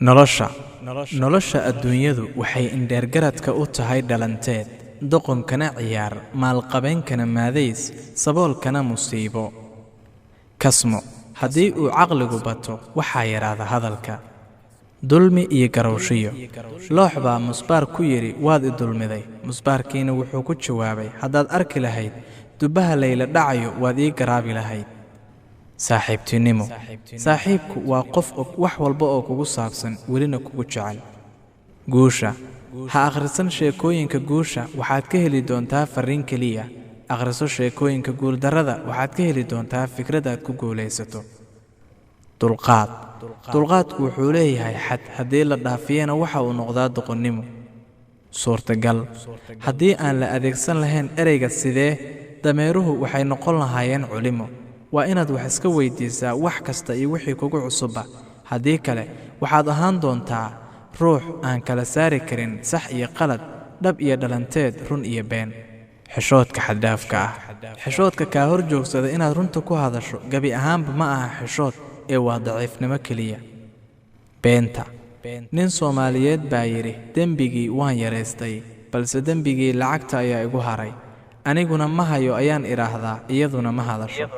Nolosha. Nolosha adduunyadu waxay indheergaradka u tahay dhalanteed, doqonkana ciyaar, maalqabeenkana maadays, saboolkana musiibo. Kasmo. Haddii uu caqligu bato, waxaa yaraada hadalka. Dulmi iyo garowshiyo. Loox baa musbaar ku yidhi, "Waad i dulmiday." Musbaarkiina wuxuu ku jawaabay, "Haddaad arki lahayd dubbaha layla dhacayo, waad ii garaabi lahayd." Saaxiibtinimo. Saaxiibku waa qof og wax walba oo kugu saabsan, welina kugu jecel. Guusha. Ha akhrisan sheekooyinka guusha, waxaad ka heli doontaa farriin keliya. Akhriso sheekooyinka guuldarrada, waxaad ka heli doontaa fikrad aad ku guulaysato. Dulqaad. Dulqaadku wuxuu leeyahay xad, haddii la dhaafiyana waxa uu noqdaa doqonnimo. Suurtagal. Haddii aan la adeegsan lahayn ereyga "sidee", dameeruhu waxay noqon lahaayeen culimo. Waa inaad wax iska weydiisaa wax kasta iyo wixii kugu cusubba. Haddii kale, waxaad ahaan doontaa ruux aan kala saari karin sax iyo qalad, dhab iyo dhalanteed, run iyo been. Xishoodka xad-dhaafka ah. Xishoodka kaa hor joogsada inaad runta ku hadasho gebi ahaanba ma aha xishood ee waa daciifnimo keliya. Beenta. Nin Soomaaliyeed baa yidhi, "Dembigii waan yaraystay, balse dembigii lacagta ayaa igu haray. Aniguna ma hayo ayaan idhaahdaa, iyaduna ma hadasho."